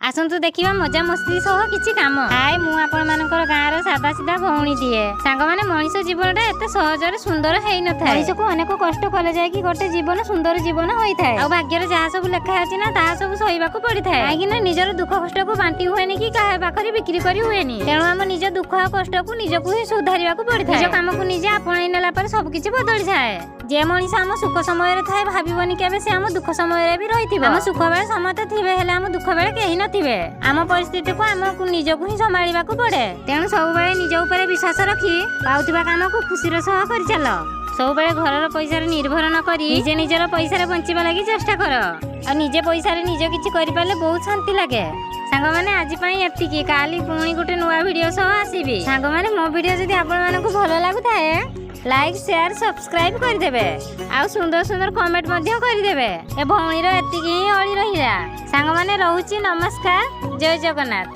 ଆସନ୍ତୁ ଦେଖିବା ମଜା ମସ୍ତି ସହ କିଛି କାମ। ହାଏ, ମୁଁ ଆପଣମାନଙ୍କର ଗାଁର ସାଦା ସିଧା ଭଉଣୀଟିଏ। ସାଙ୍ଗମାନେ, ମଣିଷ ଜୀବନଟା ଏତେ ସହଜରେ ସୁନ୍ଦର ହେଇନଥାଏ। ମଣିଷକୁ ଅନେକ କଷ୍ଟ କଲେ ଯାଇକି ଗୋଟେ ଜୀବନ ସୁନ୍ଦର ଜୀବନ ହୋଇଥାଏ। ଆଉ ଭାଗ୍ୟରେ ଯାହା ସବୁ ଲେଖା ଅଛି ନା, ତାହା ସବୁ ସହିବାକୁ ପଡିଥାଏ। କାହିଁକି ନା ନିଜର ଦୁଃଖ କଷ୍ଟକୁ ବାଣ୍ଟି ହୁଏନି କି କାହା ପାଖରେ ବିକ୍ରି କରି ହୁଏନି। ତେଣୁ ଆମ ନିଜ ଦୁଃଖ ଆଉ କଷ୍ଟକୁ ନିଜକୁ ହିଁ ସୁଧାରିବାକୁ ପଡିଥାଏ। ନିଜ କାମକୁ ନିଜେ ଆପଣେଇ ନେଲା ପରେ ସବୁ କିଛି ବଦଳିଥାଏ। ଯେ ମଣିଷ ଆମ ସୁଖ ସମୟରେ ଥାଏ, ଭାବିବନି କେବେ ସେ ଆମ ଦୁଃଖ ସମୟରେ ବି ରହିଥିବ। ଆମ ସୁଖ ବେଳେ ସମସ୍ତେ ଥିବେ, ହେଲେ ଆମ ଦୁଃଖ ବେଳେ କେହି ନଥିବେ। ଆମ ପରିସ୍ଥିତିକୁ ଆମକୁ ନିଜକୁ ହିଁ ସମ୍ଭାଳିବାକୁ ପଡେ। ତେଣୁ ସବୁବେଳେ ନିଜ ଉପରେ ବିଶ୍ୱାସ ରଖି ପାଉଥିବା କାମକୁ ଖୁସିର ସହ କରିଚାଲ। ସବୁବେଳେ ଘରର ପଇସାରେ ନିର୍ଭର ନ କରି ନିଜେ ନିଜର ପଇସାରେ ବଞ୍ଚିବା ଲାଗି ଚେଷ୍ଟା କର। ଆଉ ନିଜେ ପଇସାରେ ନିଜ କିଛି କରିପାରିଲେ ବହୁତ ଶାନ୍ତି ଲାଗେ। ସାଙ୍ଗମାନେ, ଆଜି ପାଇଁ ଏତିକି। କାଲି ପୁଣି ଗୋଟେ ନୂଆ ଭିଡ଼ିଓ ସହ ଆସିବି। ସାଙ୍ଗମାନେ, ମୋ ଭିଡ଼ିଓ ଯଦି ଆପଣମାନଙ୍କୁ ଭଲ ଲାଗୁଥାଏ, ଲାଇକ୍, ସେୟାର, ସବସ୍କ୍ରାଇବ କରିଦେବେ ଆଉ ସୁନ୍ଦର ସୁନ୍ଦର କମେଣ୍ଟ ମଧ୍ୟ କରିଦେବେ। ଏ ଭଉଣୀର ଏତିକି ହିଁ ଅଳି ରହିଲା। ସାଙ୍ଗମାନେ, ରହୁଛି। ନମସ୍କାର, ଜୟ ଜଗନ୍ନାଥ।